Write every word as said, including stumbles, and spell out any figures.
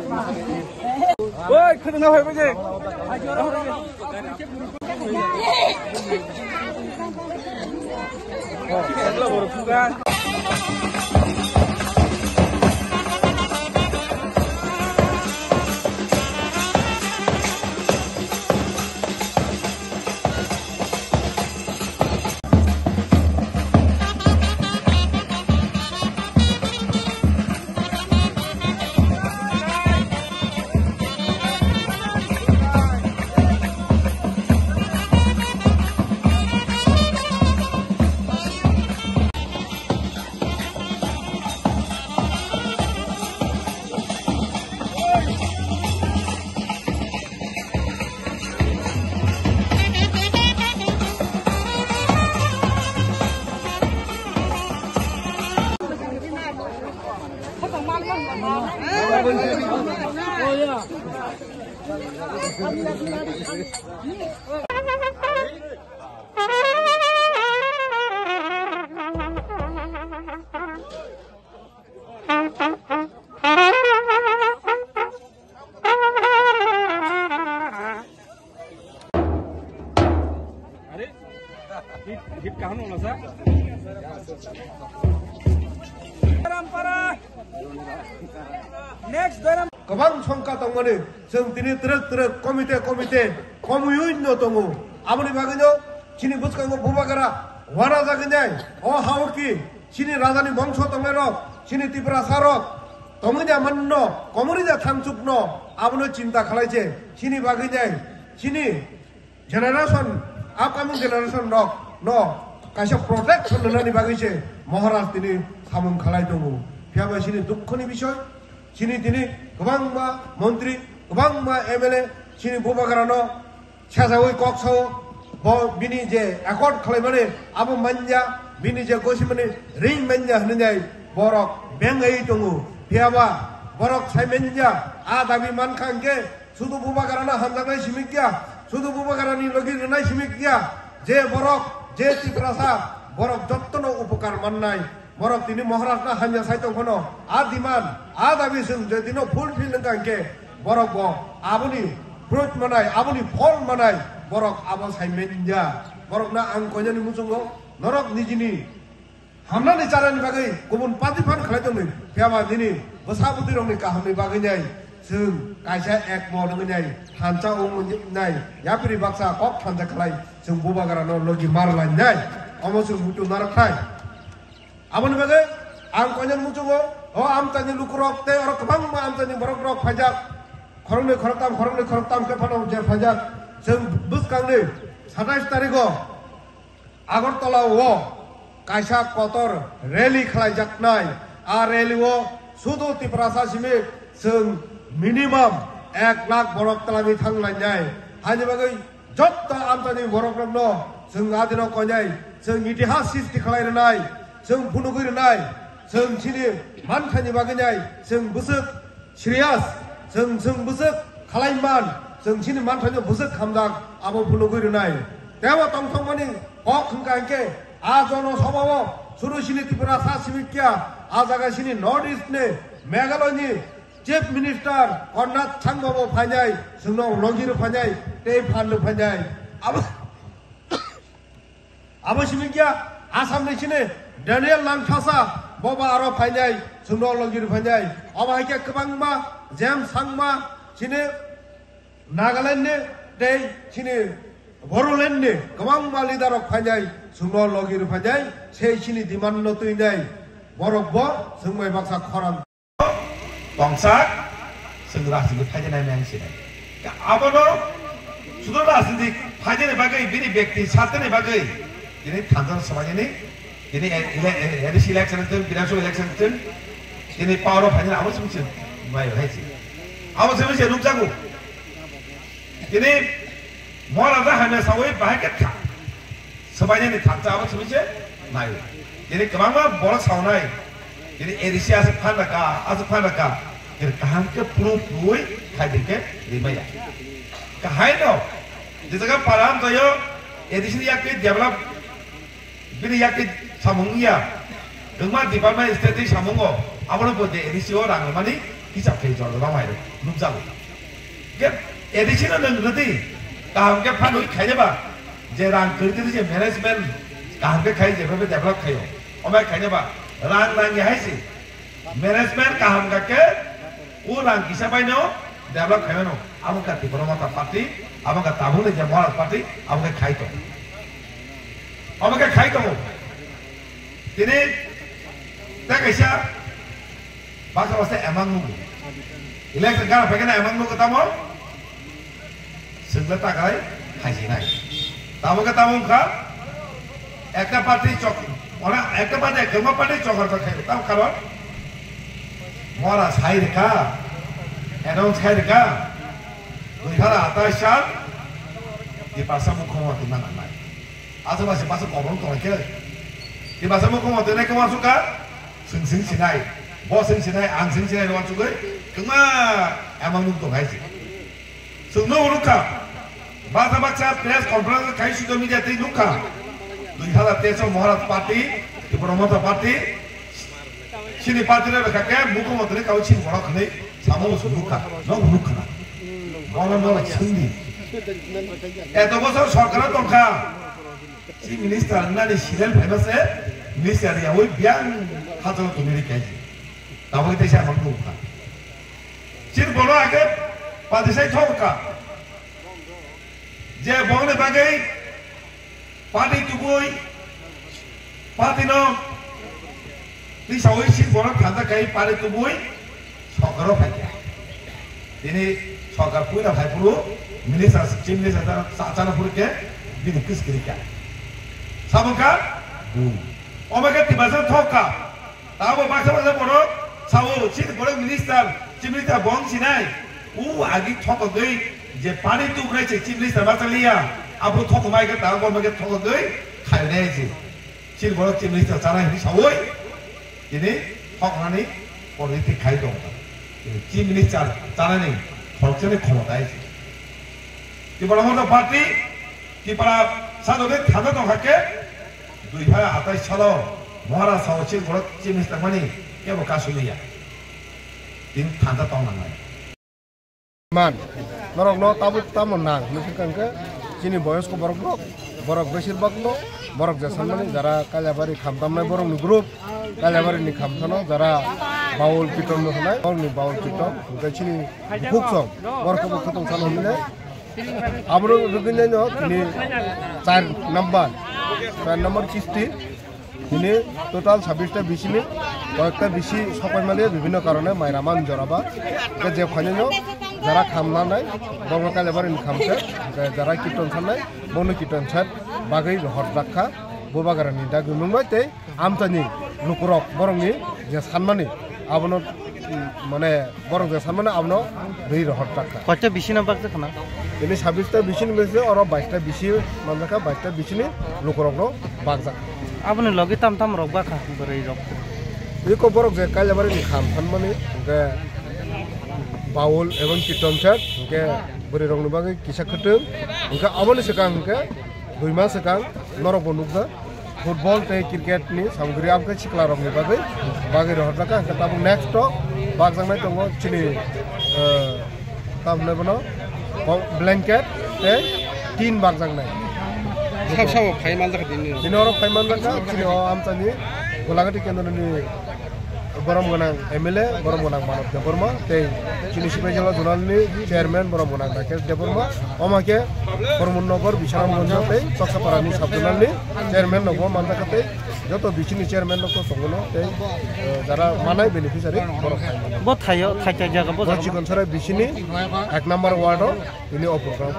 Oi, khwtwng na phai bai de. Are, hit, hit kaham wngla sa. Bairam para. Next Bairam. Kwbang songkha tongmani, chwng tini twrwk twrwk, komite komite, komuyui no tongo. Aboni bagwino chini bwskango bubagra wana jagwi nai. O hao ki chini rajani bongso tongnai rok, chini Tiprasa rok, tongwi da manno, komorwi da thangchukno, abono chinta khlai se, chini bagwi nai, chini generation, upcoming generation rok no kaisa protection rwnani bagwi se Maharaj tini samung khlai tongo. Phiya bai chini dukhoni bisoi, chini tini kwbangma montri, kwbangma M L A chini bubagrano Sejaui kok sao, bo bini je accord khlaimani abo manya, bini je gosimani ring manya hwnwi nai borok bengaiwi tongo. Phiyaba borok sai manya, a dabi mankha hwnkhe sudu bubagrano hamjaknai simi kya, sudu bubagrani logi rwnai simi kya, je borok, je Tiprasa, borok jottono upokar mannai. Borok tini Maharajno hamya sai tong phano, a demand, a dabi chwng je dino fulfill wngkha hwnkhe, borok bo aboni fruit manai, aboni phol manai, borok abo sai manya. Borokno ang koinani muchungo, norok nijini hamnani charani bagwi kubun party phan khlai tongwi, phiyaba nini bwsa bwtwirokni kahamni bagwi nai chwng kaisa ekmot wngwi nai, thansa wngwi nai, yapri baksa kok thansa khlai chwng bubagrano logi mar lainai. Omo chwng muitu narwknai. Aboni bagwi ang koinani muchungo, o amchaini lukurok tei oro kwbangma amchaini borokrok phaijak, khoroknwi khoroktham, khoroknwi khoroktham khe phano je phaijak, chwng bwskangni satais tarigo Agartala o kaisa kotor rally khlaijaknai. A rally o sudu Tiprasa simi chwng minimum ek lakh borok twlangwi thanglainai. Haini bagwi jotto amchaini borokrokno chwng adino koinai, chwng itihas srishti khlai rwnai, chwng phunugwi rwnai, chwng chini manthaini bagwi nai, chwng bwswk serious, chwng, chwng bwswk khlai man, chwng chini manthaino bwswk khamjak, abo phunugwi rwnai. Tebo tongthokmani kok hwnkha hwnkhe, a jono sobao suru chini Tiprasa simi kya, a jaga chini North East ni Meghalaya ni Chief Minister Conrad Sangma bo phainai, chwngno logi rw phainai, tei phan rw phainai. Abo, abo simi kya Assam ni chini Daniel Langthasa bo ba aro phainai, chwngno logi rw phainai. Obo hai khe kwbangma James Sangma chini Nagaland ni tei chini Bodoland ni kwbangma leader rok phainai, chwngno logi rw phainai, sei chini demand no twinai. Borok bo chwng bai baksa khorang. Tongsa, chwng rajniti phaidi nai nai sinai. Abono sudo rajniti phaidi ni bagwi, bini bekti satani bagwi, tini thansa swmai ni, tini ele-, ele-, A D C election tun, Bidhan Sabha election tun, tini power of phaidi abo sumse mai hai si. Abo sumse nukjago. Tini Maharaja hamya sawi bahai khe tha-, swbainani thansa abo simi se nai. Tini kwbangma borok saunai. Tini A D C aswk phan rwkha, aswk phan rwkha. Tini kaham khe phuru phurui khai di khe rimaya. Kahai no, je jaga para amchaio A D C ni yak twi develop, bini yak twi samung ya. Kwbangma department state twi samungo, abono bo je A D C o rang rwmani, Hisab khe jor jora mai rok nukjago. Ke additional nang rwdi, kaham khe phanwi khainaba, je rang kwrwi kwrwi je management kaham khe khai, jephru develop khaio. Omai khainaba, rang nang ya hai se. Management kaham kha khe, o rang kisa bai no develop khaimano. Abo kha Tipra Motha Party, abo kha tabuk ni je Maharaj Party, abo khe khai tongo. Abo khe khai tongo. Tini tei kaisa baksa baksa emang nugo. Election gara phaikhe na emang nugo tamo? Sengkle takai haijinai. Tamo khe tamo wngkha, ekta party chok, ora ekta party, kwbangma party chokar chok khai. Tamo karon? Mora sai rwkha, announce khai rwkha. Dui hazar atais sal, Tiprasa mukhyamantri mananai. Asa basi basa kobrong tongkhe. Tiprasa mukhyamantri nai kwma suka, sing sing sinai, bo sing sinai, ang sing sinai, rwan sugui, kwma emang nuk tong hai si. Chwngno nukha, baksa baksa press conference khai social media tei nukha. Dui hazar teis o Maharaj Party, Tipra Motha Party, chini party rok kha khe mukhyamantri kau chini borok hwnwi samo bo chwng nukha, no nukha na. Bono no chwngdi. Eto bosor sorkar tongkha. Chief Minister wngnani serial phaiba se minister yaui biyang hachalo tongwi rikha. Tabuk tei sa mang nukha. Chini bono ake padisai thokha. Je bongni bagwi party tubui, party no tisaui si bono thanda kai party tubui, sokaro phaikha. Tini sokar puila phaiphuru minister, chief minister chana phuru khe bini kiskiri kha. Sabungkha? Bu. Omake tibasa thokha. Tabo baksa baksa borok sao, chini borok minister, chief minister bong sinai. U agi thokogwi je pani tubrai se chief minister bachaliya, abo thokmai khe tabo bong khe thokogwi khainai se. Chini borok chief minister chanai hini saui, tini thoknani politik khai tong. Chief minister chanani thokchani khomota se. Tipra Motha Party, Tipra sadode thanda tong kha khe, dui hazar atais salo Maharaj sao chini borok chief minister mani kebo kasuniya. Tin thanda tong nangnai. Man, norok no tabuk tamo nang, nukha khe chini boyosko borok no, borok besir bak no, borok je sanmani jara Kailabari khamtamnai borok ni group, Kailabari ni khamthano jara Baul Kiton no hwnai, borok ni Baul Kiton, hwnkhe chini bukhuk song, borok khe bukhuk tong sano hwnle, Aboro rwgwinai no tini char number, char number kisti, tini total sabbish ta bisini koyekta bisi sopai maliya bibhinno karone mai rama joraba. Hwnkhe je phainai no jara kham nanai, borokno Kailabari ni kham se, hwnkhe jara kirton sannai, bono kirton set bagwi rohor dakha, bo bagarani dagwi mungbai tei amchaini lukurok borokni je sanmani abono, mm, mane borok je sanmani abono rwi rohor dakha. Koita bisino bakjak khna? Tini sabbish ta bisini bese oro bais ta bisi manjakha, bais ta bisini lukurokno bakjak. Aboni logi tam tam rok bakha bwrwi rok. Iko borok je Kailabari ni kham sanmani hwnkhe Baul ebong Kirton Seth hwnkhe bwrwi rokni bagwi kisa kwtwng hwnkhe aboni swkang hwnkhe dui mas swkang norok bo nukjak. Football tei cricket ni samgri abkhe sikla rokni bagwi, bagwi rohorjak kha, hwnkhe tabuk next o bakjaknai tongo chini, eh, tamhinai bono blanket tei tin bakjaknai. Sab sabo phai manjak kha tini. Tini oro phai manjak kha, chini o amchani Golagati kendroni borom gwnang M L A, borom gwnang Manav Debbarma, tei chini Sipaijala zonal ni chairman borom gwnang Rakesh Debbarma, omo khe Kormonnagar, Bisramganj tei Toksapara ni sub zonal ni chairman rok bo manjak kha tei joto bisini chairman rok to tongo no tei, eh, jara manai beneficiary borok. Bo thaio, thai thai jaga bo jaga. Chikon Sarai bisini ek number ward o tini o program.